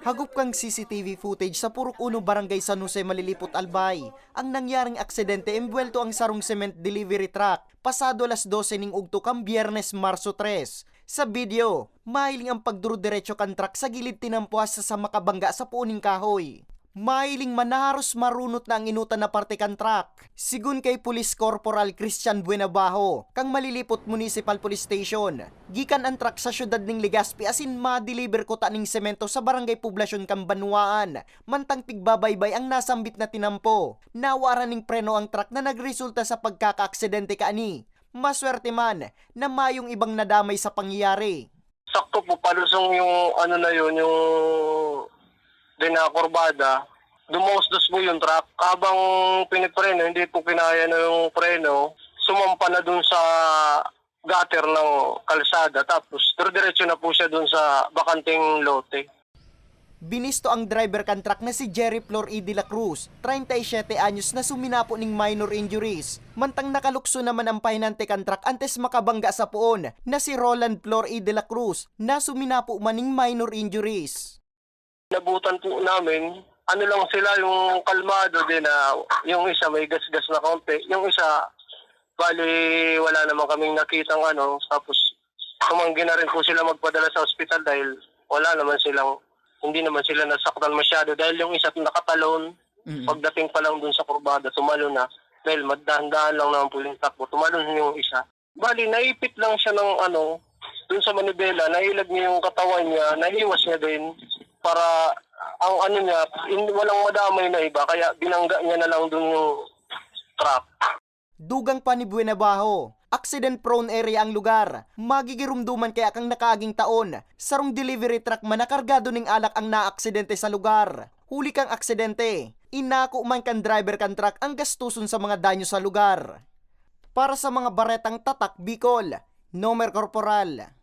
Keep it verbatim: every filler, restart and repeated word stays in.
Hagop kan C C T V footage sa Purok Uno, Barangay San Jose, Malilipot, Albay, ang nangyaring aksidente. Embuwelto ang sarong cement delivery truck pasado alas dose ning ugto kan Biyernes, Marso tres. Sa video, mahiling ang pagdurudiretso kan truck sa gilid, tinampuhas sa makabangga sa puon ning kahoy. Mahiling man na haros marunot na ang inutan na parte kan truck. Sigon kay Police Corporal Christian Buenabajo, kan Malilipot Municipal Police Station, gikan an truck sa siyudad ning Legazpi asin ma-deliver kuta ning semento sa Barangay Poblacion kan Banwaan, mantang pigbabaybay ang nasambit na tinampo. Nawaran ning preno ang truck na nagresulta sa pagkakaaksidente kaini. Maswerte man na mayong ibang nadamay sa pangyayari. Sakto po, palusong yung ano na yun, yung dinakurbada. Dumausdos po yung truck. Habang pinipreno, hindi po kinaya na yung preno. Sumampa na dun sa gutter ng kalsada. Tapos, diretso na po siya dun sa bakanteng lote. Binisto ang driver kan truck na si Jerry Flor E de la Cruz, treinta y siete anyos, na suminapo ning minor injuries. Mantang nakalukso naman ang pahinante kan truck antes makabangga sa puon, na si Roland Flor E de la Cruz, na suminapo man ning minor injuries. Nabutan po namin, ano lang sila, yung kalmado din na yung isa may gasgas na kaunti, yung isa, bali, wala naman kaming nakitang ano, tapos tumanggi na rin po sila magpadala sa ospital dahil wala naman silang, hindi naman sila nasaktan masyado dahil yung isa nakatalon, Mm. pagdating pa lang dun sa kurbada, tumalo na dahil madahan-dahan lang naman po yung takbo, tumalon yung isa. Bali, naipit lang siya ng ano, dun sa manibela, nailag niya yung katawan niya, naiwas niya din para ang ano niya, in, walang madamay na iba, kaya binangga niya na lang dun yung truck. Dugang pa ni Buenabajo, accident-prone area ang lugar. Magigirumduman kaya kan nakaaging taon, sarong delivery truck man na kargado ning alak ang naaksidente sa lugar. Huli kan aksidente, inako man kan driver kan truck ang gastuson sa mga danyo sa lugar. Para sa mga baretang Tatak Bicol, Nomer Corporal.